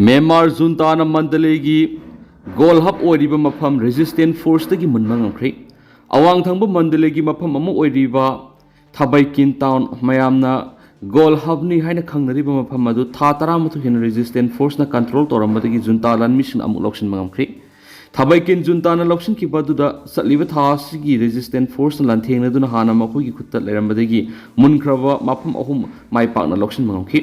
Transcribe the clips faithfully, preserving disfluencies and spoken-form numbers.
Myanmar ꯖꯨꯟꯇꯥꯅ ꯃꯟꯗꯂꯦꯒꯤ goal hub ꯑꯣꯏꯔꯤꯕ ꯃꯐꯝ resistant ꯐꯣꯔꯁꯇꯒꯤ ꯃꯨꯟꯕ ꯉꯝꯈ꯭ꯔꯦ꯫ ꯑꯋꯥꯡ ꯊꯪꯕ ꯃꯟꯗꯂꯦꯒꯤ ꯃꯐꯝ ꯑꯃ ꯑꯣꯏꯔꯤꯕ ꯊꯥꯕꯩꯀꯤꯟ ꯇꯥꯎꯟ, ꯃꯌꯥꯝꯅ ꯒꯣꯜ ꯍꯕꯅꯤ ꯍꯥꯏꯅ ꯈꯪꯅꯔꯤꯕ ꯃꯐꯝ ꯑꯗꯨ ꯊꯥ ꯇꯔꯥꯃꯥꯊꯣꯏ ꯍꯦꯟꯅ ꯔꯦꯖꯤꯁꯇꯦꯟ ꯐꯣꯔꯁꯅ ꯀꯟꯇ꯭ꯔꯣꯜ ꯇꯧꯔꯝꯕꯗꯒꯤ ꯖꯨꯟꯇꯥ ꯂꯥꯟꯃꯤꯁꯤꯡꯅ ꯑꯃꯨꯛ ꯂꯧꯁꯤꯟꯕ ꯉꯝꯈ꯭ꯔꯦ꯫ ꯊꯥꯕꯩꯀꯤꯟ ꯖꯨꯟꯇꯥꯅ ꯂꯧꯁꯤꯟꯈꯤꯕ ꯑꯗꯨꯗ ꯆꯠꯂꯤꯕ ꯊꯥ ꯑꯁꯤꯒꯤ ꯔꯦꯖꯤꯁꯇꯦꯟ ꯐꯣꯔꯁꯅ ꯂꯥꯟꯊꯦꯡꯅꯗꯨꯅ ꯍꯥꯟꯅ ꯃꯈꯣꯏꯒꯤ ꯈꯨꯠꯇ ꯂꯩꯔꯝꯕꯗꯒꯤ ꯃꯨꯟꯈ꯭ꯔꯕ ꯃꯐꯝ ꯑꯍꯨꯝ ꯃꯥꯏ ꯄꯥꯛꯅ ꯂꯧꯁꯤꯟꯕ ꯉꯝꯈꯤ꯫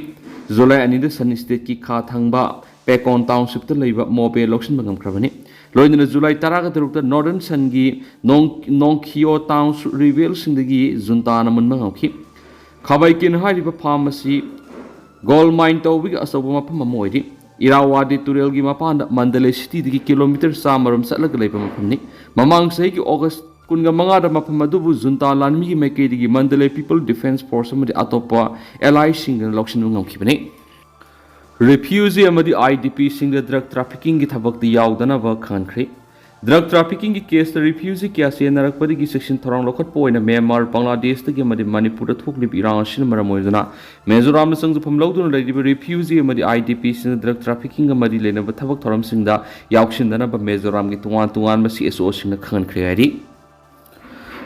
ꯖꯨꯂꯥꯏ ꯑꯅꯤꯗ ꯁꯟ ꯁ꯭ꯇꯦꯠꯀꯤ ꯈꯥ ꯊꯪꯕ ꯄꯦꯀꯣꯟ ꯇꯥꯎꯟꯁꯤꯞꯇ ꯂꯩꯕ ꯃꯣꯕꯦ ꯂꯧꯁꯤꯟꯕ ꯉꯝꯈ꯭ꯔꯕꯅꯤ꯫ ꯂꯣꯏꯅꯅ ꯖꯨꯂꯥꯏ ꯇꯔꯥꯒ ꯇꯔꯨꯛꯇ ꯅꯣꯔꯗꯔꯟ ꯁꯟꯒꯤ ꯅꯣꯡ-, ꯅꯣꯡꯈꯤꯌꯣ ꯇꯥꯎꯟ ꯔꯤꯕꯦꯜꯁꯤꯡꯗꯒꯤ ꯖꯨꯟꯇꯥꯅ ꯃꯨꯟꯕ ꯉꯝꯈꯤ꯫ ꯈꯥꯕꯩꯀꯤꯟ ꯍꯥꯏꯔꯤꯕ ꯐꯥꯝ ꯑꯁꯤ ꯒꯣꯜ ꯃꯥꯏꯟ ꯇꯧꯕꯒꯤ ꯑꯆꯧꯕ ꯃꯐꯝ ꯑꯃ ꯑꯣꯏꯔꯤ꯫ ꯏꯔꯥꯋꯥꯗꯤ ꯇꯨꯔꯦꯜꯒꯤ ꯃꯄꯥꯟꯗ ꯃꯟꯗꯂꯦ ꯁꯤꯇꯤꯗꯒꯤ ꯀꯤꯂꯣꯃꯤꯇꯔ ꯆꯥꯝꯃ ꯔꯣꯝ ꯆꯠꯂꯒ ꯂꯩꯕ ꯃꯐꯝꯅꯤ꯫ ꯃꯃꯥꯡ ꯆꯍꯤꯒꯤ ꯑꯣꯒꯁ ꯀꯨꯟꯒ ꯃꯉꯥꯗ ꯃꯐꯝ ꯑꯗꯨꯕꯨ ꯖꯨꯟꯇꯥ ꯂꯥꯟꯃꯤꯒꯤ ꯃꯥꯏꯀꯩꯗꯒꯤ ꯃꯟꯗꯂꯦ ꯄꯤꯄꯜ ꯗꯤꯐꯦꯟꯁ ꯐꯣꯔꯁ ꯑꯃꯗꯤ ꯑꯇꯣꯞꯄ ꯑꯦꯂꯥꯏꯁꯤꯡꯅ ꯂꯧꯁꯤꯟꯕ ꯉꯝꯈꯤꯕꯅꯤ꯫ ꯔꯤꯐ꯭ꯌꯨꯖꯤ ꯑꯃꯗꯤ ꯑꯥꯏ ꯗꯤ ꯄꯤꯁꯤꯡꯗ ꯗ꯭ꯔꯒ ꯇ꯭ꯔꯥꯐꯤꯀꯤꯡꯒꯤ ꯊꯕꯛꯇꯤ ꯌꯥꯎꯗꯅꯕ ꯈꯪꯍꯟꯈ꯭ꯔꯦ꯫ ꯗ꯭ꯔꯒ ꯇ꯭ꯔꯥꯐꯤꯀꯤꯡꯒꯤ ꯀꯦꯁꯇ ꯔꯤꯐ꯭ꯌꯨꯖꯤ ꯀꯌꯥ ꯆꯦꯟꯅꯔꯛꯄꯗꯒꯤ ꯆꯦꯛꯁꯤꯟ ꯊꯧꯔꯥꯡ ꯂꯧꯈꯠꯄ ꯑꯣꯏꯅ ꯃ꯭ꯌꯥꯟꯃꯥꯔ, ꯕꯪꯒ꯭ꯂꯥꯗꯦꯁꯇꯒꯤ ꯑꯃꯗꯤ ꯃꯅꯤꯄꯨꯔꯗ ꯊꯣꯛꯂꯤꯕ ꯏꯔꯥꯡ ꯑꯁꯤꯅ ꯃꯔꯝ ꯑꯣꯏꯗꯨꯅ ꯃꯤꯖꯣꯔꯥꯝꯗ ꯆꯪꯖꯐꯝ ꯂꯧꯗꯨꯅ ꯂꯩꯔꯤꯕ ꯔꯤꯐ꯭ꯌꯨꯖꯤ ꯑꯃꯗꯤ ꯑꯥꯏ ꯗꯤ ꯄꯤꯁꯤꯡꯅ ꯗ꯭ꯔꯒ ꯇ꯭ꯔꯥꯐꯤꯀꯤꯡꯒ ꯃꯔꯤ ꯂꯩꯅꯕ ꯊꯕꯛ ꯊꯧꯔꯝꯁꯤꯡꯗ ꯌꯥꯎꯁꯤꯟꯗꯅꯕ ꯃꯤꯖꯣꯔꯥꯝꯒꯤ ꯇꯣꯉꯥꯟ ꯇꯣꯉꯥꯟꯕ ꯁꯤ ꯑꯦꯁ ꯑꯣꯁꯤꯡꯅ ꯈꯪꯍꯟꯈ꯭ꯔꯦ ꯍꯥꯏꯔꯤ꯫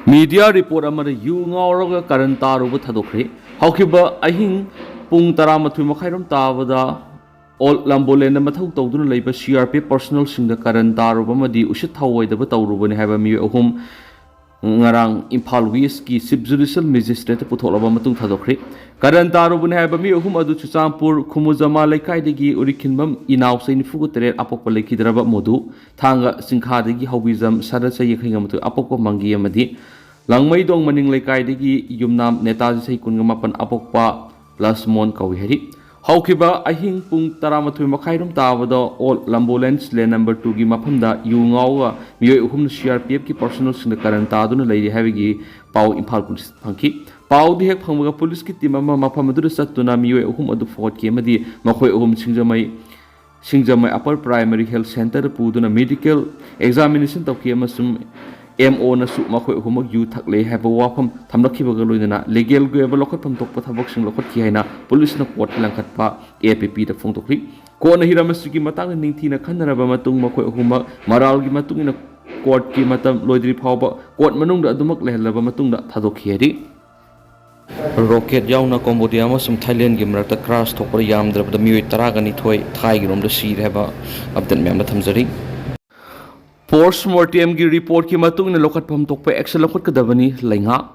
ꯃꯤꯗꯤꯌꯥ ꯔꯤꯄꯣꯔꯠ ꯑꯃꯗ ꯌꯨ ꯉꯥꯎꯔꯒ ꯀꯔꯟ ꯇꯥꯔꯨꯕ ꯊꯥꯗꯣꯛꯈ꯭ꯔꯦ꯫ ꯍꯧꯈꯤꯕ ꯑꯍꯤꯡ ꯄꯨꯡ ꯇꯔꯥꯃꯥꯊꯣꯏ ꯃꯈꯥꯏꯔꯣꯝ ꯇꯥꯕꯗ ꯑꯣꯜ ꯂꯝꯕꯣꯂꯦꯟꯗ ꯃꯊꯧ ꯇꯧꯗꯨꯅ ꯂꯩꯕ ꯁꯤ ꯑꯥꯔ ꯄꯤ ꯑꯦꯐ ꯄꯔꯁꯣꯅꯦꯜꯁꯤꯡꯗ ꯀꯔꯟ ꯇꯥꯔꯨꯕ ꯑꯃꯗꯤ ꯎꯁꯤꯠ ꯊꯑꯣꯏꯗꯕ ꯇꯧꯔꯨꯕꯅꯤ ꯍꯥꯏꯕ ꯃꯤꯑꯣꯏ ꯑꯍꯨꯝ ꯉꯔꯥꯡ ꯏꯝꯐꯥꯜ ꯋꯦꯁꯀꯤ ꯆꯤꯐ ꯖꯨꯗꯤꯁꯤꯌꯦꯜ ꯃꯦꯖꯤꯁꯇ꯭ꯔꯦꯠꯇ ꯄꯨꯊꯣꯛꯂꯕ ꯃꯇꯨꯡ ꯊꯥꯗꯣꯛꯈ꯭ꯔꯦ꯫ ꯀꯔꯟ ꯇꯥꯔꯨꯕꯅꯤ ꯍꯥꯏꯕ ꯃꯤꯑꯣꯏ ꯑꯍꯨꯝ ꯑꯗꯨ ꯆꯨꯔꯆꯥꯟꯄꯨꯔ ꯈꯨꯃꯨꯖꯃꯥ ꯂꯩꯀꯥꯏꯗꯒꯤ ꯎꯔꯤꯈꯤꯟꯕꯝ ꯏꯅꯥꯎꯆꯩ ꯅꯤꯐꯨꯒ ꯇꯔꯦꯠ ꯑꯄꯣꯛꯄ ꯂꯩꯈꯤꯗ꯭ꯔꯕ ꯃꯣꯗꯨ, ꯊꯥꯡꯒ ꯆꯤꯡꯈꯥꯗꯒꯤ ꯍꯧꯕꯤꯖꯝ ꯁꯔꯠ ꯆꯍꯤ ꯌꯥꯡꯈꯩꯒ ꯃꯥꯊꯣꯏ ꯑꯄꯣꯛꯄ ꯃꯪꯒꯤ ꯑꯃꯗꯤ ꯂꯥꯡꯃꯩꯗꯣꯡ ꯃꯅꯤꯡ ꯂꯩꯀꯥꯏꯗꯒꯤ ꯌꯨꯝꯅꯥꯝ ꯅꯦꯇꯥꯖꯤ ꯆꯍꯤ ꯀꯨꯟꯒ ꯃꯥꯄꯟ ꯑꯄꯣꯛꯄ ꯂꯁꯃꯣꯟ ꯀꯧꯏ ꯍꯥꯏꯔꯤ꯫ ꯍꯧꯈꯤꯕ ꯑꯍꯤꯡ ꯄꯨꯡ ꯇꯔꯥꯃꯥꯊꯣꯏ ꯃꯈꯥꯏꯔꯣꯝ ꯇꯥꯕꯗ ꯑꯣꯜ ꯂꯝꯕꯣꯂꯦꯟꯁ ꯂꯦꯟ ꯅꯝꯕꯔ ꯇꯨꯒꯤ ꯃꯐꯝꯗ ꯌꯨ ꯉꯥꯎꯔꯒ ꯃꯤꯑꯣꯏ ꯑꯍꯨꯝꯅ ꯁꯤ ꯑꯥꯔ ꯄꯤ ꯑꯦꯐꯀꯤ ꯄꯔꯁꯣꯅꯦꯜꯁꯤꯡꯗ ꯀꯔꯟ ꯇꯥꯗꯨꯅ ꯂꯩꯔꯤ ꯍꯥꯏꯕꯒꯤ ꯄꯥꯎ ꯏꯝꯐꯥꯜ ꯄꯨꯂꯤꯁ ꯐꯪꯈꯤ꯫ ꯄꯥꯎꯗꯨ ꯍꯦꯛ ꯐꯪꯕꯒ ꯄꯨꯂꯤꯁꯀꯤ ꯇꯤꯝ ꯑꯃ ꯃꯐꯝ ꯑꯗꯨꯗ ꯆꯠꯇꯨꯅ ꯃꯤꯑꯣꯏ ꯑꯍꯨꯝ ꯑꯗꯨ ꯐꯥꯒꯠꯈꯤ ꯑꯃꯗꯤ ꯃꯈꯣꯏ ꯑꯍꯨꯝ ꯁꯤꯡꯖꯃꯩ ꯁꯤꯡꯖꯃꯩ ꯑꯄꯔ ꯄ꯭ꯔꯥꯏꯃꯔꯤ ꯍꯦꯜꯊ ꯁꯦꯟꯇꯔꯗ ꯄꯨꯗꯨꯅ ꯃꯦꯗꯤꯀꯦꯜ ꯑꯦꯛꯖꯥꯃꯤꯅꯦꯁꯟ ꯇꯧꯈꯤ ꯑꯃꯁꯨꯡ ꯑꯦꯝ ꯑꯣꯅꯁꯨ ꯃꯈꯣꯏ ꯑꯍꯨꯝꯃꯛ ꯌꯨ ꯊꯛꯂꯦ ꯍꯥꯏꯕ ꯋꯥꯐꯝ ꯊꯝꯂꯛꯈꯤꯕꯒ ꯂꯣꯏꯅꯅ ꯂꯤꯒꯦꯜꯒꯤ ꯑꯣꯏꯕ ꯂꯧꯈꯠꯐꯝ ꯊꯣꯛꯄ ꯊꯕꯛꯁꯤꯡ ꯂꯧꯈꯠꯈꯤ ꯍꯥꯏꯅ ꯄꯨꯂꯤꯁꯅ ꯀꯣꯔꯠꯇ ꯂꯪꯈꯠꯄ ꯑꯦ ꯄꯤ ꯄꯤꯗ ꯐꯣꯡꯗꯣꯛꯂꯤ꯫ ꯀꯣꯟꯅ ꯍꯤꯔꯝ ꯑꯁꯤꯒꯤ ꯃꯇꯥꯡꯗ ꯅꯤꯡꯊꯤꯅ ꯈꯟꯅꯔꯕ ꯃꯇꯨꯡ ꯃꯈꯣꯏ ꯑꯍꯨꯝꯃꯛ ꯃꯔꯥꯜꯒꯤ ꯃꯇꯨꯡ ꯏꯟꯅ ꯀꯣꯔꯠꯀꯤ ꯃꯇꯝ ꯂꯣꯏꯗ꯭ꯔꯤ ꯐꯥꯎꯕ ꯀꯣꯔꯠ ꯃꯅꯨꯡꯗ ꯑꯗꯨꯃꯛ ꯂꯩꯍꯜꯂꯕ ꯃꯇꯨꯡꯗ ꯊꯥꯗꯣꯛꯈꯤ ꯍꯥꯏꯔꯤ꯫ ꯔꯣꯀꯦꯠ ꯌꯥꯎꯅ ꯀꯣꯝꯕꯣꯗꯤꯌꯥ ꯑꯃꯁꯨꯡ ꯊꯥꯏꯂꯦꯟꯒꯤ ꯃꯔꯛꯇ ꯀ꯭ꯔꯥꯁ ꯊꯣꯛꯄꯗ ꯌꯥꯝꯗ꯭ꯔꯕꯗ ꯃꯤꯑꯣꯏ ꯇꯔꯥꯒ ꯅꯤꯊꯣꯏ ꯊꯥꯏꯒꯤꯔꯣꯝꯗ ꯁꯤꯔꯦ ꯍꯥꯏꯕ ꯑꯞꯗꯦꯠ ꯃꯌꯥꯝꯗ ꯊꯝꯖꯔꯤ꯫ ꯄꯣꯁꯃꯣꯔꯇꯦꯝꯒꯤ ꯔꯤꯄꯣꯔꯠꯀꯤ ꯃꯇꯨꯡ ꯏꯟꯅ ꯂꯧꯈꯠꯐꯝ ꯊꯣꯛꯄ ꯑꯦꯛꯁꯟ ꯂꯧꯈꯠꯀꯗꯕꯅꯤ꯫ ꯂꯩꯉꯥꯛ꯫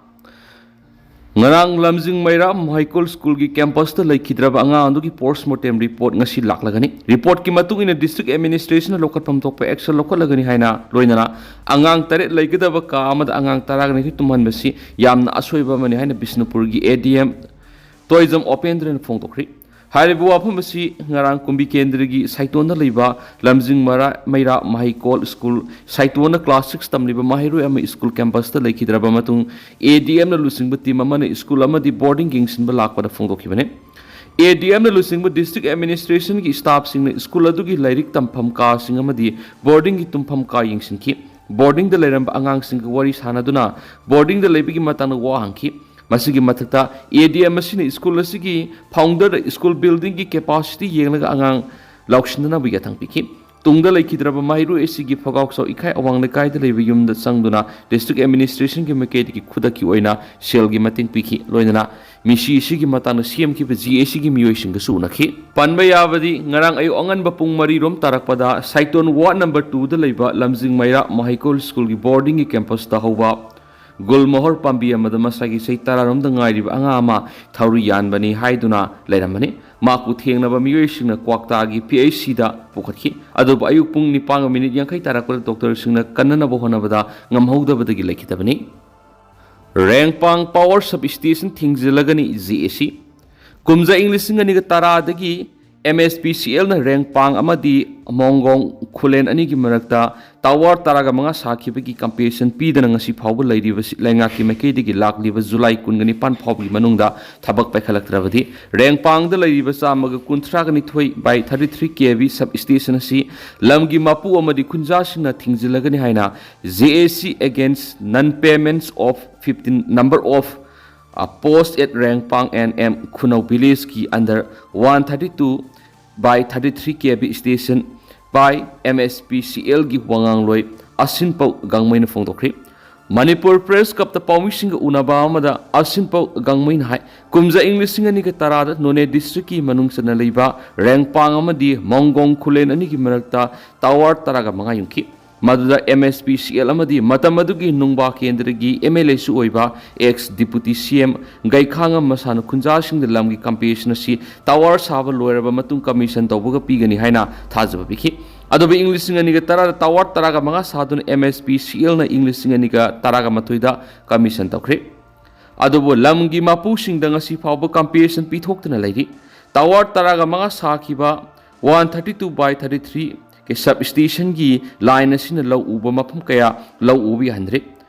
ꯉꯔꯥꯡ ꯂꯝꯖꯤꯡ ꯃꯩꯔꯥ ꯃꯍꯩꯀꯣꯜ ꯁ꯭ꯀꯨꯜꯒꯤ ꯀꯦꯝꯄꯁꯇ ꯂꯩꯈꯤꯗ꯭ꯔꯕ ꯑꯉꯥꯡ ꯑꯗꯨꯒꯤ ꯄꯣꯁꯃꯣꯔꯇꯦꯝ ꯔꯤꯄꯣꯔꯠ ꯉꯁꯤ ꯂꯥꯛꯂꯒꯅꯤ꯫ ꯔꯤꯄꯣꯔꯠꯀꯤ ꯃꯇꯨꯡ ꯏꯟꯅ ꯗꯤꯁꯇ꯭ꯔꯤꯛ ꯑꯦꯗꯃꯤꯅꯤꯁꯇ꯭ꯔꯦꯁꯟꯅ ꯂꯧꯈꯠꯐꯝ ꯊꯣꯛꯄ ꯑꯦꯛꯁꯟ ꯂꯧꯈꯠꯂꯒꯅꯤ ꯍꯥꯏꯅ ꯂꯣꯏꯅꯅ ꯑꯉꯥꯡ ꯇꯔꯦꯠ ꯂꯩꯒꯗꯕ ꯀꯥ ꯑꯃꯗ ꯑꯉꯥꯡ ꯇꯔꯥꯒ ꯅꯤꯊꯣꯏ ꯇꯨꯝꯍꯟꯕꯁꯤ ꯌꯥꯝꯅ ꯑꯁꯣꯏꯕ ꯑꯃꯅꯤ ꯍꯥꯏꯅ ꯕꯤꯁꯅꯨꯄꯨꯔꯒꯤ ꯑꯦ ꯗꯤ ꯑꯦꯝ ꯇꯣꯏꯖꯝ ꯑꯣꯄꯦꯟꯗ꯭ꯔꯅ ꯐꯣꯡꯗꯣꯛꯈ꯭ꯔꯤ꯫ ꯍꯥꯏꯔꯤꯕ ꯋꯥꯐꯝ ꯑꯁꯤ ꯉꯔꯥꯡ ꯀꯨꯝꯕꯤ ꯀꯦꯟꯗ꯭ꯔꯒꯤ ꯁꯥꯏꯇꯣꯟꯗ ꯂꯩꯕ ꯂꯝꯖꯤꯡ ꯃꯔꯥ-, ꯃꯩꯔꯥ ꯃꯍꯩꯀꯣꯜ ꯁ꯭ꯀꯨꯜ ꯁꯥꯏꯇꯣꯟꯗ ꯀ꯭ꯂꯥꯁ ꯁꯤꯛꯁ ꯇꯝꯂꯤꯕ ꯃꯍꯩꯔꯣꯏ ꯑꯃ ꯁ꯭ꯀꯨꯜ ꯀꯦꯝꯄꯁꯇ ꯂꯩꯈꯤꯗ꯭ꯔꯕ ꯃꯇꯨꯡ ꯑꯦ ꯗꯤ ꯑꯦꯝꯅ ꯂꯨꯆꯤꯡꯕ ꯇꯤꯝ ꯑꯃꯅ ꯁ꯭ꯀꯨꯜ ꯑꯃꯗꯤ ꯕꯣꯔꯗꯤꯡ ꯌꯦꯡꯁꯤꯟꯕ ꯂꯥꯛꯄꯗ ꯐꯣꯡꯗꯣꯛꯈꯤꯕꯅꯤ꯫ ꯑꯦ ꯗꯤ ꯑꯦꯝꯅ ꯂꯨꯆꯤꯡꯕ ꯗꯤꯁꯇ꯭ꯔꯤꯛ ꯑꯦꯗꯃꯤꯅꯤꯁꯇ꯭ꯔꯦꯁꯟꯒꯤ ꯁ꯭ꯇꯥꯐꯁꯤꯡꯅ ꯁ꯭ꯀꯨꯜ ꯑꯗꯨꯒꯤ ꯂꯥꯏꯔꯤꯛ ꯇꯝꯐꯝ ꯀꯥꯁꯤꯡ ꯑꯃꯗꯤ ꯕꯣꯔꯗꯤꯡꯒꯤ ꯇꯨꯝꯐꯝ ꯀꯥ ꯌꯦꯡꯁꯤꯟꯈꯤ꯫ ꯕꯣꯔꯗꯤꯡꯗ ꯂꯩꯔꯝꯕ ꯑꯉꯥꯡꯁꯤꯡꯒ ꯋꯥꯔꯤ ꯁꯥꯟꯅꯗꯨꯅ ꯕꯣꯔꯗꯤꯡꯗ ꯂꯩꯕꯒꯤ ꯃꯇꯥꯡꯗ ꯋꯥ ꯍꯪꯈꯤ꯫ ꯃꯁꯤꯒꯤ ꯃꯊꯛꯇ, ꯑꯦ ꯗꯤ ꯑꯦꯝ ꯑꯁꯤꯅ ꯁ꯭ꯀꯨꯜ ꯑꯁꯤꯒꯤ ꯐꯥꯎꯟꯗꯔꯗ ꯁ꯭ꯀꯨꯜ ꯕꯤꯜꯗꯤꯡꯒꯤ ꯀꯦꯄꯥꯁꯤꯇꯤ ꯌꯦꯡꯂꯒ ꯑꯉꯥꯡ ꯂꯧꯁꯤꯟꯅꯅꯕ ꯌꯥꯊꯪ ꯄꯤꯈꯤ꯫ ꯇꯨꯡꯗ ꯂꯩꯈꯤꯗ꯭ꯔꯕ ꯃꯍꯩꯔꯣꯏ ꯑꯁꯤꯒꯤ ꯐꯒꯥꯎꯆꯥꯎ ꯏꯈꯥꯏ ꯑꯋꯥꯡ ꯂꯩꯀꯥꯏꯗ ꯂꯩꯕ ꯌꯨꯝꯗ ꯆꯪꯗꯨꯅ ꯗꯤꯁꯇ꯭ꯔꯤꯛ ꯑꯦꯗꯃꯤꯅꯤꯁꯇ꯭ꯔꯦꯁꯟꯒꯤ ꯃꯥꯏꯀꯩꯗꯒꯤ ꯈꯨꯗꯛꯀꯤ ꯑꯣꯏꯅ ꯁꯦꯜꯒꯤ ꯃꯇꯦꯡ ꯄꯤꯈꯤ꯫ ꯂꯣꯏꯅꯅ ꯃꯤꯁꯤ ꯑꯁꯤꯒꯤ ꯃꯇꯥꯡꯗ ꯁꯦꯝꯈꯤꯕ ꯖꯤ ꯑꯦ ꯁꯤꯒꯤ ꯃꯤꯑꯣꯏꯁꯤꯡꯒꯁꯨ ꯎꯅꯈꯤ꯫ ꯄꯟꯕ ꯌꯥꯕꯗꯤ, ꯉꯔꯥꯡ ꯑꯌꯨꯛ ꯑꯉꯟꯕ ꯄꯨꯡ ꯃꯔꯤ ꯔꯣꯝ ꯇꯥꯔꯛꯄꯗ ꯁꯥꯏꯇꯣꯟ ꯋꯥꯔꯗ ꯅꯝꯕꯔ ꯇꯨꯗ ꯂꯩꯕ ꯂꯝꯖꯤꯡ ꯃꯩꯔꯥ ꯃꯍꯩꯀꯣꯜ ꯁ꯭ꯀꯨꯜꯒꯤ ꯕꯣꯔꯗꯤꯡꯒꯤ ꯀꯦꯝꯄꯁꯇ ꯍꯧꯕ ꯒꯨꯜꯃꯣꯍꯔ ꯄꯥꯝꯕꯤ ꯑꯃꯗ ꯃꯁꯥꯒꯤ ꯆꯍꯤ ꯇꯔꯥꯔꯣꯝꯗ ꯉꯥꯏꯔꯤꯕ ꯑꯉꯥꯡ ꯑꯃ ꯊꯧꯔꯤ ꯌꯥꯟꯕꯅꯤ ꯍꯥꯏꯗꯨꯅ ꯂꯩꯔꯝꯕꯅꯤ꯫ ꯃꯍꯥꯛꯄꯨ ꯊꯦꯡꯅꯕ ꯃꯤꯑꯣꯏꯁꯤꯡꯅ ꯀ꯭ꯋꯥꯛꯇꯥꯒꯤ ꯄꯤ ꯑꯩꯆ ꯁꯤꯗ ꯄꯨꯈꯠꯈꯤ꯫ ꯑꯗꯨꯕꯨ ꯑꯌꯨꯛ ꯄꯨꯡ ꯅꯤꯄꯥꯟꯒ ꯃꯤꯅꯤꯠ ꯌꯥꯡꯈꯩ ꯇꯥꯔꯛꯄꯗ ꯗꯣꯛꯇꯔꯁꯤꯡꯅ ꯀꯟꯅꯅꯕ ꯍꯣꯠꯅꯕꯗ ꯉꯝꯍꯧꯗꯕꯗꯒꯤ ꯂꯩꯈꯤꯗꯕꯅꯤ꯫ ꯔꯦꯡꯄꯥꯡ ꯄꯥꯋꯔ ꯁꯕ ꯁ꯭ꯇꯦꯁꯟ ꯊꯤꯡꯖꯤꯜꯂꯒꯅꯤ ꯖꯤ ꯑꯦ ꯁꯤ꯫ ꯀꯨꯝꯖꯥ ꯏꯪ ꯂꯤꯁꯤꯡ ꯑꯅꯤꯒ ꯇꯔꯥꯗꯒꯤ M S P C L ꯅ ꯔꯦꯡꯄꯥꯡ ꯑꯃꯗꯤ ꯃꯣꯡꯒꯣꯡ ꯈꯨꯂꯦꯟ ꯑꯅꯤꯒꯤ ꯃꯔꯛꯇ ꯇꯥꯋꯔ ꯇꯔꯥꯒ ꯃꯉꯥ ꯁꯥꯈꯤꯕꯒꯤ ꯀꯝꯄꯦꯟꯁꯦꯁꯟ ꯄꯤꯗꯅ ꯉꯁꯤ ꯐꯥꯎꯕ ꯂꯩꯔꯤꯕꯁꯤ ꯂꯩꯉꯥꯛꯀꯤ ꯃꯥꯏꯀꯩꯗꯒꯤ ꯂꯥꯛꯂꯤꯕ ꯖꯨꯂꯥꯏ ꯀꯨꯟꯒ ꯅꯤꯄꯥꯟ ꯐꯥꯎꯕꯒꯤ ꯃꯅꯨꯡꯗ ꯊꯕꯛ ꯄꯥꯏꯈꯠꯂꯛꯇ꯭ꯔꯕꯗꯤ ꯔꯦꯡꯄꯥꯡꯗ ꯂꯩꯔꯤꯕ ꯆꯥꯝꯃꯒ ꯀꯨꯟꯊ꯭ꯔꯥꯒ ꯅꯤꯊꯣꯏ by thirty three K V sub station ꯑꯁꯤ ꯂꯝꯒꯤ ꯃꯄꯨ ꯑꯃꯗꯤ ꯈꯨꯟꯖꯥꯁꯤꯡꯅ ꯊꯤꯡꯖꯤꯜꯂꯒꯅꯤ ꯍꯥꯏꯅ J A C against non payments of fifteen number of post at Rengpang and M Khunau village ꯀꯤ under one thirty two by thirty three K V station by M S P C L ꯒꯤ ꯋꯥꯉꯥꯡꯂꯣꯏ ꯑꯁꯤꯟꯄꯧ ꯒꯥꯡꯃꯩꯅ ꯐꯣꯡꯗꯣꯛꯈ꯭ꯔꯤ꯫ Manipur press ꯀ꯭ꯂꯕꯇ ꯄꯥꯎꯃꯤꯁꯤꯡꯒ ꯎꯅꯕ ꯑꯃꯗ ꯑꯁꯤꯟꯄꯧ ꯒꯥꯡꯃꯩꯅ ꯍꯥꯏ, ꯀꯨꯝꯖꯥ ꯏꯪ ꯂꯤꯁꯤꯡ ꯑꯅꯤꯒ ꯇꯔꯥꯗ ꯅꯣꯅꯦ ꯗꯤꯁꯇ꯭ꯔꯤꯛꯀꯤ ꯃꯅꯨꯡ ꯆꯟꯅ ꯂꯩꯕ ꯔꯦꯡꯄꯥꯡ ꯑꯃꯗꯤ ꯃꯣꯡꯒꯣꯡ ꯈꯨꯂꯦꯟ ꯑꯅꯤꯒꯤ ꯃꯔꯛꯇ ꯇꯥꯋꯔ ꯇꯔꯥꯒ ꯃꯉꯥ ꯌꯨꯡꯈꯤ꯫ ꯃꯗꯨꯗ M S P C L ꯑꯃꯗꯤ ꯃꯇꯝ ꯑꯗꯨꯒꯤ ꯅꯨꯡꯕꯥ ꯀꯦꯟꯗ꯭ꯔꯒꯤ M L A ꯁꯨ ꯑꯣꯏꯕ ex deputy C M ꯒꯩꯈꯥꯉꯝ ꯃꯁꯥꯅ ꯈꯨꯟꯖꯥꯁꯤꯡꯗ ꯂꯝꯒꯤ ꯀꯝꯄꯦꯟꯁꯦꯁꯟ ꯑꯁꯤ ꯇꯥꯋꯔ ꯁꯥꯕ ꯂꯣꯏꯔꯕ ꯃꯇꯨꯡ ꯀꯃꯤꯁꯟ ꯇꯧꯕꯒ ꯄꯤꯒꯅꯤ ꯍꯥꯏꯅ ꯊꯥꯖꯕ ꯄꯤꯈꯤ꯫ ꯑꯗꯨꯕꯨ ꯏꯪ ꯂꯤꯁꯤꯡ ꯑꯅꯤꯒ ꯇꯔꯥꯗ ꯇꯥꯋꯔ ꯇꯔꯥꯒ ꯃꯉꯥ ꯁꯥꯗꯨꯅ M S P C L ꯅ ꯏꯪ ꯂꯤꯁꯤꯡ ꯑꯅꯤꯒ ꯇꯔꯥꯒ ꯃꯥꯊꯣꯏꯗ ꯀꯃꯤꯁꯟ ꯇꯧꯈ꯭ꯔꯦ꯫ ꯑꯗꯨꯕꯨ ꯂꯝꯒꯤ ꯃꯄꯨꯁꯤꯡꯗ ꯉꯁꯤ ꯐꯥꯎꯕ ꯀꯝꯄꯦꯟꯁꯦꯁꯟ ꯄꯤꯊꯣꯛꯇꯨꯅ ꯂꯩꯔꯤ꯫ ꯇꯥꯋꯔ ꯇꯔꯥꯒ ꯃꯉꯥ ꯁꯥꯈꯤꯕ one thirty two by thirty three ꯀꯤ ꯁꯕ ꯁ꯭ꯇꯦꯁꯟꯒꯤ ꯂꯥꯏꯟ ꯑꯁꯤꯅ ꯂꯧ ꯎꯕ ꯃꯐꯝ ꯀꯌꯥ ꯂꯧ ꯎꯕ ꯌꯥꯍꯟꯗ꯭ꯔꯤ꯫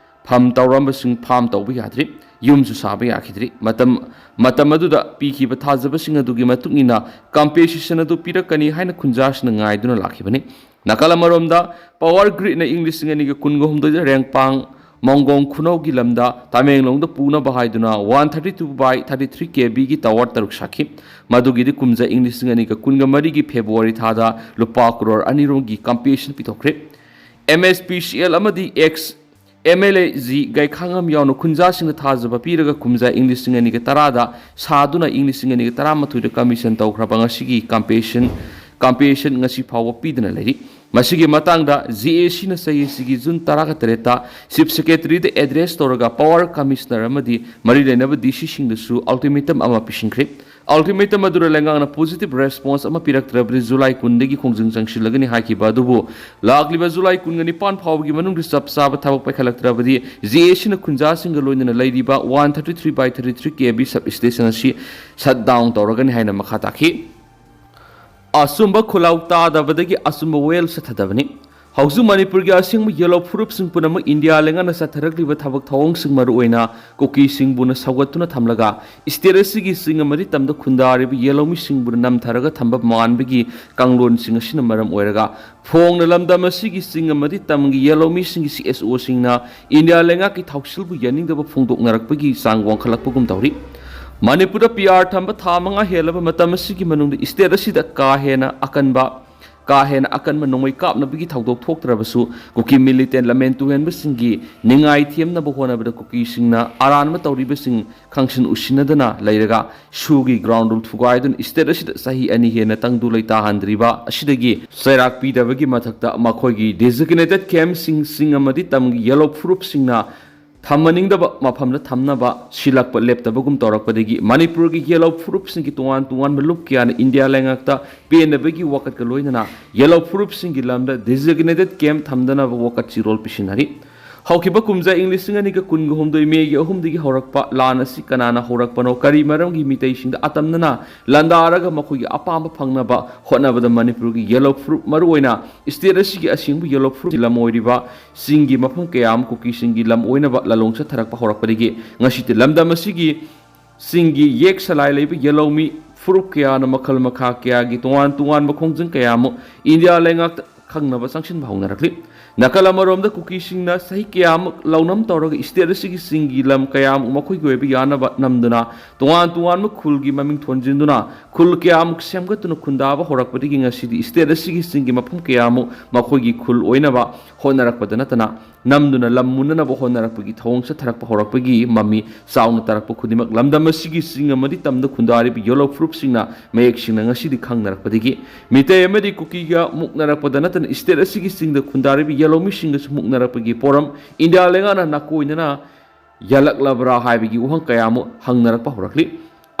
ꯐꯥꯝ ꯇꯧꯔꯝꯕꯁꯤꯡ ꯐꯥꯝ ꯇꯧꯕ ꯌꯥꯗ꯭ꯔꯤ꯫ ꯌꯨꯝꯁꯨ ꯁꯥꯕ ꯌꯥꯈꯤꯗ꯭ꯔꯤ꯫ ꯃꯇꯝ, ꯃꯇꯝ ꯑꯗꯨꯗ ꯄꯤꯈꯤꯕ ꯊꯥꯖꯕꯁꯤꯡ ꯑꯗꯨꯒꯤ ꯃꯇꯨꯡ ꯏꯟꯅ ꯀꯝꯄꯦꯟꯁꯦꯁꯟ ꯑꯗꯨ ꯄꯤꯔꯛꯀꯅꯤ ꯍꯥꯏꯅ ꯈꯨꯟꯖꯥꯁꯤꯡꯅ ꯉꯥꯏꯗꯨꯅ ꯂꯥꯛꯈꯤꯕꯅꯤ꯫ ꯅꯥꯀꯜ ꯑꯃꯔꯣꯝꯗ, ꯄꯥꯋꯔ ꯒ꯭ꯔꯤꯗꯅ ꯏꯪ ꯂꯤꯁꯤꯡ ꯑꯅꯤꯒ ꯀꯨꯟꯒ ꯍꯨꯝꯗꯣꯏꯗ ꯔꯦꯡꯄꯥꯡ ꯃꯣꯡꯒꯣꯡ ꯈꯨꯅꯧꯒꯤ ꯂꯝꯗ ꯇꯃꯦꯡꯂꯣꯡꯗ ꯄꯨꯅꯕ ꯍꯥꯏꯗꯨꯅ one thirty two by thirty three K V ꯒꯤ ꯇꯥꯋꯔ ꯇꯔꯨꯛ ꯁꯥꯈꯤ꯫ ꯃꯗꯨꯒꯤꯗꯤ ꯀꯨꯝꯖꯥ ꯏꯪ ꯂꯤꯁꯤꯡ ꯑꯅꯤꯒ ꯀꯨꯟꯒ ꯃꯔꯤꯒꯤ ꯐꯦꯕ꯭ꯔꯨꯋꯥꯔꯤ ꯊꯥꯗ ꯂꯨꯄꯥ ꯀ꯭ꯔꯣꯔ ꯑꯅꯤꯔꯣꯝꯒꯤ ꯀꯝꯄꯦꯟꯁꯦꯁꯟ ꯄꯤꯊꯣꯛꯈ꯭ꯔꯦ꯫ M S P C L ꯑꯃꯗꯤ ex M L A G Gaikhangam ꯌꯥꯎꯅ ꯈꯨꯟꯖꯥꯁꯤꯡꯅ ꯊꯥꯖꯕ ꯄꯤꯔꯒ ꯀꯨꯝꯖꯥ ꯏꯪ ꯂꯤꯁꯤꯡ ꯑꯅꯤꯒ ꯇꯔꯥꯗ ꯁꯥꯗꯨꯅ ꯏꯪ ꯂꯤꯁꯤꯡ ꯑꯅꯤꯒ ꯇꯔꯥꯃꯥꯊꯣꯏꯗ ꯀꯃꯤꯁꯟ ꯇꯧꯈ꯭ꯔꯕ ꯉꯁꯤꯒꯤ ꯀꯝꯄꯦꯟꯁꯦꯁꯟ, ꯀꯝꯄꯦꯟꯁꯦꯁꯟ ꯉꯁꯤ ꯐꯥꯎꯕ ꯄꯤꯗꯅ ꯂꯩꯔꯤ꯫ ꯃꯁꯤꯒꯤ ꯃꯇꯥꯡꯗ J A C ꯅ ꯆꯍꯤꯁꯤꯒꯤ ꯖꯨꯟ ꯇꯔꯥꯒ ꯇꯔꯦꯠꯇ ꯆꯤꯐ ꯁꯦꯀ꯭ꯔꯦꯇꯔꯤꯗ ꯑꯦꯗ꯭ꯔꯦꯁ ꯇꯧꯔꯒ ꯄꯥꯋꯔ ꯀꯃꯤꯁꯅꯔ ꯑꯃꯗꯤ ꯃꯔꯤ ꯂꯩꯅꯕ D C ꯁꯤꯡꯗꯁꯨ ꯑꯜꯇꯤꯃꯦꯇꯝ ꯑꯃ ꯄꯤꯁꯤꯟꯈ꯭ꯔꯦ꯫ ꯑꯜꯇꯤꯃꯦꯇꯝ ꯑꯗꯨꯗ ꯂꯩꯉꯥꯛꯅ ꯄꯣꯖꯤꯇꯤꯚ ꯔꯦꯁꯄꯣꯟꯁ ꯑꯃ ꯄꯤꯔꯛꯇ꯭ꯔꯕꯗꯤ ꯖꯨꯂꯥꯏ ꯀꯨꯟꯗꯒꯤ ꯈꯣꯡꯖꯪ ꯆꯪꯁꯤꯜꯂꯒꯅꯤ ꯍꯥꯏꯈꯤꯕ ꯑꯗꯨꯕꯨ ꯂꯥꯛꯂꯤꯕ ꯖꯨꯂꯥꯏ ꯀꯨꯟꯒ ꯅꯤꯄꯥꯟ ꯐꯥꯎꯕꯒꯤ ꯃꯅꯨꯡꯗ ꯆꯞ ꯆꯥꯕ ꯊꯕꯛ ꯄꯥꯏꯈꯠꯂꯛꯇ꯭ꯔꯕꯗꯤ J A C ꯅ ꯈꯨꯟꯖꯥꯁꯤꯡꯒ ꯂꯣꯏꯅꯅ ꯂꯩꯔꯤꯕ one thirty three by thirty three K V sub station ꯑꯁꯤ ꯁꯠ ꯗꯥꯎꯟ ꯇꯧꯔꯒꯅꯤ ꯍꯥꯏꯅ ꯃꯈꯥ ꯇꯥꯈꯤ꯫ ꯑꯆꯨꯝꯕ ꯈꯨꯜꯂꯥꯎ ꯇꯥꯗꯕꯗꯒꯤ ꯑꯆꯨꯝꯕ ꯋꯥꯌꯦꯜ ꯆꯠꯊꯗꯕꯅꯤ꯫ ꯍꯧꯖꯤꯛ ꯃꯅꯤꯄꯨꯔꯒꯤ ꯑꯁꯦꯡꯕ ꯌꯦꯜꯍꯧ ꯐꯨꯔꯨꯞꯁꯤꯡ ꯄꯨꯝꯅꯃꯛ ꯏꯟꯗꯤꯌꯥ ꯂꯩꯉꯥꯛꯅ ꯆꯠꯊꯔꯛꯂꯤꯕ ꯊꯕꯛ ꯊꯧꯑꯣꯡꯁꯤꯡ, ꯃꯔꯨꯑꯣꯏꯅ ꯀꯨꯀꯤꯁꯤꯡꯕꯨꯅ ꯁꯧꯒꯠꯇꯨꯅ ꯊꯝꯂꯒ, ꯁ꯭ꯇꯦꯠ ꯑꯁꯤꯒꯤ ꯆꯤꯡ ꯑꯃꯗꯤ ꯇꯝꯗ ꯈꯨꯟꯗꯥꯔꯤꯕ ꯌꯦꯜꯍꯧꯃꯤꯁꯤꯡꯕꯨꯅ ꯅꯝꯊꯔꯒ ꯊꯝꯕ ꯃꯥꯟꯕꯒꯤ ꯀꯥꯡꯂꯣꯟꯁꯤꯡ ꯑꯁꯤꯅ ꯃꯔꯝ ꯑꯣꯏꯔꯒ, ꯐꯣꯡꯅ ꯂꯝꯗꯝ ꯑꯁꯤꯒꯤ ꯆꯤꯡ ꯑꯃꯗꯤ ꯇꯝꯒꯤ ꯌꯦꯜꯍꯧꯃꯤꯁꯤꯡꯒꯤ ꯁꯤ ꯑꯦꯁ ꯑꯣꯁꯤꯡꯅ ꯏꯟꯗꯤꯌꯥ ꯂꯩꯉꯥꯛꯀꯤ ꯊꯧꯁꯤꯜꯕꯨ ꯌꯥꯅꯤꯡꯗꯕ ꯐꯣꯡꯗꯣꯛꯅꯔꯛꯄꯒꯤ ꯆꯥꯡ ꯋꯥꯡꯈꯠꯂꯛꯄꯒꯨꯝ ꯇꯧꯔꯤ꯫ ꯃꯅꯤꯄꯨꯔꯗ ꯄꯤ ꯑꯥꯔ ꯊꯝꯕ ꯊꯥ ꯃꯉꯥ ꯍꯦꯜꯂꯕ ꯃꯇꯝ ꯑꯁꯤꯒꯤ ꯃꯅꯨꯡꯗ ꯁ꯭ꯇꯦꯠ ꯑꯁꯤꯗ ꯀꯥ ꯍꯦꯟꯅ ꯑꯀꯟꯕ ꯀꯥ ꯍꯦꯟꯅ ꯑꯀꯟꯕ ꯅꯣꯡꯃꯩ ꯀꯥꯞꯅꯕꯒꯤ ꯊꯧꯗꯣꯛ ꯊꯣꯛꯇ꯭ꯔꯕꯁꯨ, ꯀꯨꯀꯤ ꯃꯤꯂꯤꯇꯦꯟ ꯂꯝꯍꯦꯟ ꯇꯨꯍꯦꯟꯕꯁꯤꯡꯒꯤ ꯅꯤꯡꯉꯥꯏ ꯊꯦꯝꯅꯕ ꯍꯣꯠꯅꯕꯗ ꯀꯨꯀꯤꯁꯤꯡꯅ ꯑꯔꯥꯟꯕ ꯇꯧꯔꯤꯕꯁꯤꯡ ꯈꯪꯁꯤꯟ ꯎꯁꯤꯟꯅꯗꯅ ꯂꯩꯔꯒ, ꯁꯨꯒꯤ ꯒ꯭ꯔꯥꯎꯟ ꯔꯨꯜ ꯊꯨꯒꯥꯏꯗꯨꯅ ꯁ꯭ꯇꯦꯠ ꯑꯁꯤꯗ ꯆꯍꯤ ꯑꯅꯤ ꯍꯦꯟꯅ ꯇꯪꯗꯨ ꯂꯩꯇꯥꯍꯟꯗ꯭ꯔꯤꯕ ꯑꯁꯤꯗꯒꯤ ꯆꯩꯔꯥꯛ ꯄꯤꯗꯕꯒꯤ ꯃꯊꯛꯇ, ꯃꯈꯣꯏꯒꯤ ꯗꯤꯖꯤꯒꯅꯦꯇꯦꯗ ꯀꯦꯝꯞꯁꯤꯡ, ꯆꯤꯡ ꯑꯃꯗꯤ ꯇꯝꯒꯤ ꯌꯦꯜꯍꯧ ꯐꯨꯔꯨꯞꯁꯤꯡꯅ ꯊꯝꯍꯟꯅꯤꯡꯗꯕ ꯃꯐꯝꯗ ꯊꯝꯅꯕ ꯁꯤꯜꯂꯛꯄ ꯂꯦꯞꯇꯕꯒꯨꯝ ꯇꯧꯔꯛꯄꯗꯒꯤ, ꯃꯅꯤꯄꯨꯔꯒꯤ ꯌꯦꯜꯍꯧ ꯐꯨꯔꯨꯞꯁꯤꯡꯒꯤ ꯇꯣꯉꯥꯟ ꯇꯣꯉꯥꯟꯕ ꯂꯨꯞ ꯀꯌꯥꯅ ꯏꯟꯗꯤꯌꯥ ꯂꯩꯉꯥꯛꯇ ꯄꯦꯟꯗꯕꯒꯤ ꯋꯥꯀꯠꯀ ꯂꯣꯏꯅꯅ ꯌꯦꯜꯍꯧ ꯐꯨꯔꯨꯞꯁꯤꯡꯒꯤ ꯂꯝꯗ ꯗꯤꯖꯤꯒꯅꯦꯇꯦꯗ ꯀꯦꯝꯞ ꯊꯝꯗꯅꯕ ꯋꯥꯀꯠ ꯆꯤꯔꯣꯜ ꯄꯤꯁꯤꯟꯅꯔꯤ꯫ ꯍꯧꯈꯤꯕ ꯀꯨꯝꯖꯥ ꯏꯪ ꯂꯤꯁꯤꯡ ꯑꯅꯤꯒ ꯀꯨꯟꯒ ꯍꯨꯝꯗꯣꯏ ꯃꯦꯒꯤ ꯑꯍꯨꯝꯗꯒꯤ ꯍꯧꯔꯛꯄ ꯂꯥꯟ ꯑꯁꯤ ꯀꯅꯥꯅ ꯍꯧꯔꯛꯄꯅꯣ, ꯀꯔꯤ ꯃꯔꯝꯒꯤ ꯃꯤꯇꯩꯁꯤꯡꯗ ꯑꯇꯝꯅꯅ ꯂꯥꯟꯗꯥꯔꯒ ꯃꯈꯣꯏꯒꯤ ꯑꯄꯥꯝꯕ ꯐꯪꯅꯕ ꯍꯣꯠꯅꯕꯗ ꯃꯅꯤꯄꯨꯔꯒꯤ ꯌꯦꯜꯍꯧ ꯐꯨꯔꯨꯞ, ꯃꯔꯨꯑꯣꯏꯅ ꯁ꯭ꯇꯦꯠ ꯑꯁꯤꯒꯤ ꯑꯁꯦꯡꯕ ꯌꯦꯜꯍꯧ ꯐꯨꯔꯨꯞ ꯂꯝ ꯑꯣꯏꯔꯤꯕ ꯆꯤꯡꯒꯤ ꯃꯐꯝ ꯀꯌꯥ ꯑꯃ ꯀꯨꯀꯤꯁꯤꯡꯒꯤ ꯂꯝ ꯑꯣꯏꯅꯕ ꯂꯥꯂꯣꯡ ꯆꯠꯊꯔꯛꯄ ꯍꯧꯔꯛꯄꯗꯒꯤ, ꯉꯁꯤꯗꯤ ꯂꯝꯗꯝ ꯑꯁꯤꯒꯤ ꯆꯤꯡꯒꯤ ꯌꯦꯛ ꯁꯂꯥꯏ ꯂꯩꯕ ꯌꯦꯜꯍꯧꯃꯤ ꯐꯨꯔꯨꯞ ꯀꯌꯥꯅ ꯃꯈꯜ ꯃꯈꯥ ꯀꯌꯥꯒꯤ ꯇꯣꯉꯥꯟ ꯇꯣꯉꯥꯟꯕ ꯈꯣꯡꯖꯪ ꯀꯌꯥ ꯑꯃ ꯏꯟꯗꯤꯌꯥ ꯂꯩꯉꯥꯛꯇ ꯈꯪꯅꯕ ꯆꯪꯁꯤꯟꯕ ꯍꯧꯅꯔꯛꯂꯤ꯫ ꯅꯥꯀꯜ ꯑꯃꯔꯣꯝꯗ ꯀꯨꯀꯤꯁꯤꯡꯅ ꯆꯍꯤ ꯀꯌꯥꯃꯨꯛ ꯂꯧꯅꯝ ꯇꯧꯔꯒ ꯁ꯭ꯇꯦꯠ ꯑꯁꯤꯒꯤ ꯆꯤꯡꯒꯤ ꯂꯝ ꯀꯌꯥꯃꯨꯛ ꯃꯈꯣꯏꯒꯤ ꯑꯣꯏꯕ ꯌꯥꯅꯕ ꯅꯝꯗꯨꯅ, ꯇꯣꯉꯥꯟ ꯇꯣꯉꯥꯟꯕ ꯈꯨꯜꯒꯤ ꯃꯃꯤꯡ ꯊꯣꯟꯖꯤꯟꯗꯨꯅ, ꯈꯨꯜ ꯀꯌꯥꯃꯨꯛ ꯁꯦꯝꯒꯠꯇꯨꯅ ꯈꯨꯟꯗꯥꯕ ꯍꯧꯔꯛꯄꯗꯒꯤ, ꯉꯁꯤꯗꯤ ꯁ꯭ꯇꯦꯠ ꯑꯁꯤꯒꯤ ꯆꯤꯡꯒꯤ ꯃꯐꯝ ꯀꯌꯥꯃꯨꯛ ꯃꯈꯣꯏꯒꯤ ꯈꯨꯜ ꯑꯣꯏꯅꯕ ꯍꯣꯠꯅꯔꯛꯄꯗ ꯅꯠꯇꯅ, ꯅꯝꯗꯨꯅ ꯂꯝ ꯃꯨꯟꯅꯅꯕ ꯍꯣꯠꯅꯔꯛꯄꯒꯤ ꯊꯧꯑꯣꯡ ꯆꯠꯊꯔꯛꯄ ꯍꯧꯔꯛꯄꯒꯤ ꯃꯃꯤ ꯆꯥꯎꯅ ꯇꯥꯔꯛꯄ ꯈꯨꯗꯤꯡꯃꯛ ꯂꯝꯗꯝ ꯑꯁꯤꯒꯤ ꯆꯤꯡ ꯑꯃꯗꯤ ꯇꯝꯗ ꯈꯨꯟꯗꯥꯔꯤꯕ ꯌꯦꯜꯍꯧ ꯐꯨꯔꯨꯞꯁꯤꯡꯅ ꯃꯌꯦꯛ ꯁꯦꯡꯅ ꯉꯁꯤꯗꯤ ꯈꯪꯅꯔꯛꯄꯗꯒꯤ, ꯃꯤꯇꯩ ꯑꯃꯗꯤ ꯀꯨꯀꯤꯒ ꯃꯨꯛꯅꯔꯛꯄꯗ ꯅꯠꯇꯅ ꯁ꯭ꯇꯦꯠ ꯑꯁꯤꯒꯤ ꯆꯤꯡꯗ ꯈꯨꯟꯗꯥꯔꯤꯕ ꯌꯦꯜꯍꯧꯃꯤꯁꯤꯡꯒꯁꯨ ꯃꯨꯛꯅꯔꯛꯄꯒꯤ ꯄꯣꯔꯝ ꯏꯟꯗꯤꯌꯥ ꯂꯩꯉꯥꯛꯅ ꯅꯥꯀꯣꯏꯅꯅ ꯌꯥꯜꯂꯛꯂꯕ꯭ꯔꯥ ꯍꯥꯏꯕꯒꯤ ꯋꯥꯍꯪ ꯀꯌꯥ ꯑꯃ ꯍꯪꯅꯔꯛꯄ ꯍꯧꯔꯛꯂꯤ꯫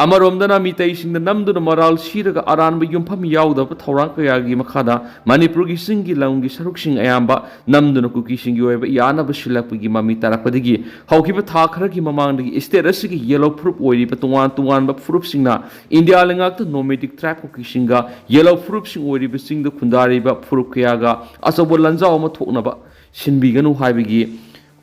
ꯑꯃꯔꯣꯝꯗꯅ ꯃꯤꯇꯩꯁꯤꯡꯗ ꯅꯝꯗꯨꯅ ꯃꯔꯥꯜ ꯁꯤꯔꯒ ꯑꯔꯥꯟꯕ ꯌꯨꯝꯐꯝ ꯌꯥꯎꯗꯕ ꯊꯧꯔꯥꯡ ꯀꯌꯥꯒꯤ ꯃꯈꯥꯗ ꯃꯅꯤꯄꯨꯔꯒꯤ ꯆꯤꯡꯒꯤ ꯂꯝꯒꯤ ꯁꯔꯨꯛꯁꯤꯡ ꯑꯌꯥꯝꯕ ꯅꯝꯗꯨꯅ ꯀꯨꯀꯤꯁꯤꯡꯒꯤ ꯑꯣꯏꯕ ꯌꯥꯅꯕ ꯁꯤꯜꯂꯛꯄꯒꯤ ꯃꯃꯤ ꯇꯥꯔꯛꯄꯗꯒꯤ ꯍꯧꯈꯤꯕ ꯊꯥ ꯈꯔꯒꯤ ꯃꯃꯥꯡꯗꯒꯤ state ꯑꯁꯤꯒꯤ ꯌꯦꯜꯂꯧ ꯐꯨꯔꯨꯞ ꯑꯣꯏꯔꯤꯕ ꯇꯣꯉꯥꯟ ꯇꯣꯉꯥꯟꯕ ꯐꯨꯔꯨꯞꯁꯤꯡꯅ ꯏꯟꯗꯤꯌꯥ ꯂꯩꯉꯥꯛꯇ nomadic tribe ꯀꯨꯀꯤꯁꯤꯡꯒ ꯌꯦꯜꯂꯧ ꯐꯨꯔꯨꯞꯁꯤꯡ ꯑꯣꯏꯔꯤꯕ ꯆꯤꯡꯗ ꯈꯨꯟꯗꯥꯔꯤꯕ ꯐꯨꯔꯨꯞ ꯀꯌꯥꯒ ꯑꯆꯧꯕ ꯂꯥꯟꯖꯥꯎ ꯑꯃ ꯊꯣꯛꯅꯕ ꯁꯤꯟꯕꯤꯒꯅꯨ ꯍꯥꯏꯕꯒꯤ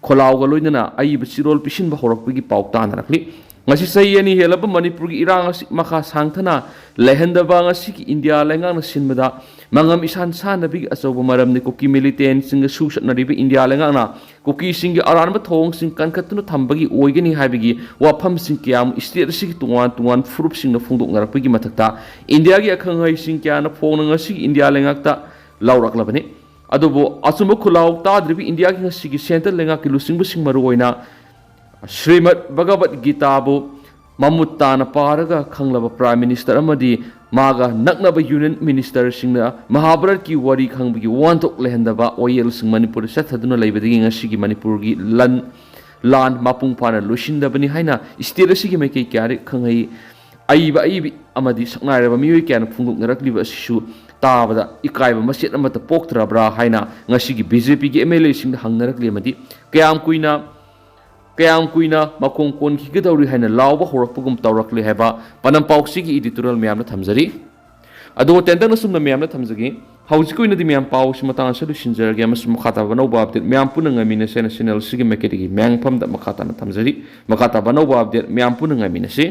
ꯈꯣꯜꯂꯥꯎꯒ ꯂꯣꯏꯅꯅ ꯑꯏꯕ ꯆꯤꯔꯣꯜ ꯄꯤꯁꯤꯟꯕ ꯍꯧꯔꯛꯄꯒꯤ ꯄꯥꯎ ꯇꯥꯅꯔꯛꯂꯤ꯫ ꯉꯁꯤ ꯆꯍꯤ ꯑꯅꯤ ꯍꯦꯜꯂꯕ ꯃꯅꯤꯄꯨꯔꯒꯤ ꯏꯔꯥꯡ ꯑꯁꯤ ꯃꯈꯥ ꯁꯥꯡꯊꯅ ꯂꯩꯍꯟꯗꯕ ꯉꯁꯤꯒꯤ ꯏꯟꯗꯤꯌꯥ ꯂꯩꯉꯥꯛꯅ ꯁꯤꯟꯕꯗ ꯃꯉꯝ ꯏꯁꯥꯟ ꯁꯥꯟꯅꯕꯒꯤ ꯑꯆꯧꯕ ꯃꯔꯝꯅꯤ꯫ ꯀꯨꯀꯤ militantꯁꯤꯡꯒ ꯁꯨ ꯆꯠꯅꯔꯤꯕ ꯏꯟꯗꯤꯌꯥ ꯂꯩꯉꯥꯛꯅ ꯀꯨꯀꯤꯁꯤꯡꯒꯤ ꯑꯔꯥꯟꯕ ꯊꯧꯑꯣꯡꯁꯤꯡ ꯀꯟꯈꯠꯇꯨꯅ ꯊꯝꯕꯒꯤ ꯑꯣꯏꯒꯅꯤ ꯍꯥꯏꯕꯒꯤ ꯋꯥꯐꯝꯁꯤꯡ ꯀꯌꯥ ꯑꯃ state ꯑꯁꯤꯒꯤ ꯇꯣꯉꯥꯟ ꯇꯣꯉꯥꯟ ꯐꯨꯔꯨꯞꯁꯤꯡꯅ ꯐꯣꯡꯗꯣꯛꯅꯔꯛꯄꯒꯤ ꯃꯊꯛꯇ ꯏꯟꯗꯤꯌꯥꯒꯤ ꯑꯈꯪ ꯑꯍꯩꯁꯤꯡ ꯀꯌꯥꯅ ꯐꯣꯡꯅ ꯉꯁꯤꯒꯤ ꯏꯟꯗꯤꯌꯥ ꯂꯩꯉꯥꯛꯇ ꯂꯥꯎꯔꯛꯂꯕꯅꯤ꯫ ꯑꯗꯨꯕꯨ ꯑꯆꯨꯝꯕ ꯈꯨꯜꯂꯥꯎ ꯇꯥꯗ꯭ꯔꯤꯕ ꯏꯟꯗꯤꯌꯥꯒꯤ ꯉꯁꯤꯒꯤ centre ꯂꯩꯉꯥꯛꯀꯤ ꯂꯨꯆꯤꯡꯕꯁꯤꯡ, ꯃꯔꯨꯑꯣꯏꯅ ꯁ꯭ꯔꯤꯃꯗ ꯚꯒꯕꯠ ꯒꯤꯇꯥꯕꯨ ꯃꯃꯨꯠ ꯇꯥꯅ ꯄꯥꯔꯒ ꯈꯪꯂꯕ Prime Minister ꯑꯃꯗꯤ ꯃꯥꯒ ꯅꯛꯅꯕ Union Ministerꯁꯤꯡꯅ ꯃꯍꯥꯚꯥꯔꯠꯀꯤ ꯋꯥꯔꯤ ꯈꯪꯕꯒꯤ ꯋꯥꯍꯟꯊꯣꯛ ꯂꯩꯍꯟꯗꯕ ꯋꯥꯌꯦꯜꯁꯤꯡ ꯃꯅꯤꯄꯨꯔꯗ ꯆꯠꯊꯗꯨꯅ ꯂꯩꯕꯗꯒꯤ ꯉꯁꯤꯒꯤ ꯃꯅꯤꯄꯨꯔꯒꯤ ꯂꯟ ꯂꯥꯟ ꯃꯄꯨꯡ ꯐꯥꯅ ꯂꯣꯏꯁꯤꯟꯗꯕꯅꯤ ꯍꯥꯏꯅ state ꯑꯁꯤꯒꯤ ꯃꯥꯏꯀꯩ ꯀꯌꯥꯗꯒꯤ ꯈꯪꯍꯩ꯫ ꯑꯏꯕ ꯑꯏꯕꯤ ꯑꯃꯗꯤ ꯁꯛꯅꯥꯏꯔꯕ ꯃꯤꯑꯣꯏ ꯀꯌꯥꯅ ꯐꯣꯡꯗꯣꯛꯅꯔꯛꯂꯤꯕ ꯑꯁꯤꯁꯨ ꯇꯥꯕꯗ ꯏꯀꯥꯏꯕ ꯃꯆꯦꯠ ꯑꯃꯠꯇ ꯄꯣꯛꯇ꯭ꯔꯕ꯭ꯔꯥ ꯍꯥꯏꯅ ꯉꯁꯤꯒꯤ BJPꯒꯤ MLAꯁꯤꯡꯗ ꯍꯪꯅꯔꯛꯂꯤ꯫ ꯑꯃꯗꯤ ꯀꯌꯥꯝ ꯀꯨꯏꯅ ꯀꯌꯥꯝ ꯀꯨꯏꯅ ꯃꯈꯣꯡ ꯀꯣꯟꯈꯤꯒꯗꯧꯔꯤ ꯍꯥꯏꯅ ꯂꯥꯎꯕ ꯍꯧꯔꯛꯄꯒꯨꯝ ꯇꯧꯔꯛꯂꯦ ꯍꯥꯏꯕ ꯄꯅꯝ ꯄꯥꯎꯆꯦꯒꯤ editorial ꯃꯌꯥꯝꯅ ꯊꯝꯖꯔꯤ꯫ ꯑꯗꯨꯒ ꯇꯦꯟꯇꯛꯅ ꯁꯨꯝꯅ ꯃꯌꯥꯝꯅ ꯊꯝꯖꯒꯦ꯫ ꯍꯧꯖꯤꯛꯀꯤ ꯑꯣꯏꯅꯗꯤ ꯃꯌꯥꯝ ꯄꯥꯎꯁꯤ ꯃꯇꯥꯡ ꯑꯁꯤꯗ ꯂꯣꯏꯁꯤꯟꯖꯔꯒꯦ, ꯑꯃꯁꯨꯡ ꯃꯈꯥ ꯇꯥꯕ ꯑꯅꯧꯕ update ꯃꯌꯥꯝ ꯄꯨꯟꯅ ꯉꯥꯏꯃꯤꯟꯅꯁꯦꯅ channel ꯑꯁꯤꯒꯤ ꯃꯥꯏꯀꯩꯗꯒꯤ ꯃꯌꯥꯝ ꯃꯐꯝꯗ ꯃꯈꯥ ꯇꯥꯅ ꯊꯝꯖꯔꯤ꯫ ꯃꯈꯥ ꯇꯥꯕ ꯑꯅꯧꯕ update ꯃꯌꯥꯝ ꯄꯨꯟꯅ ꯉꯥꯏꯃꯤꯟꯅꯁꯤ꯫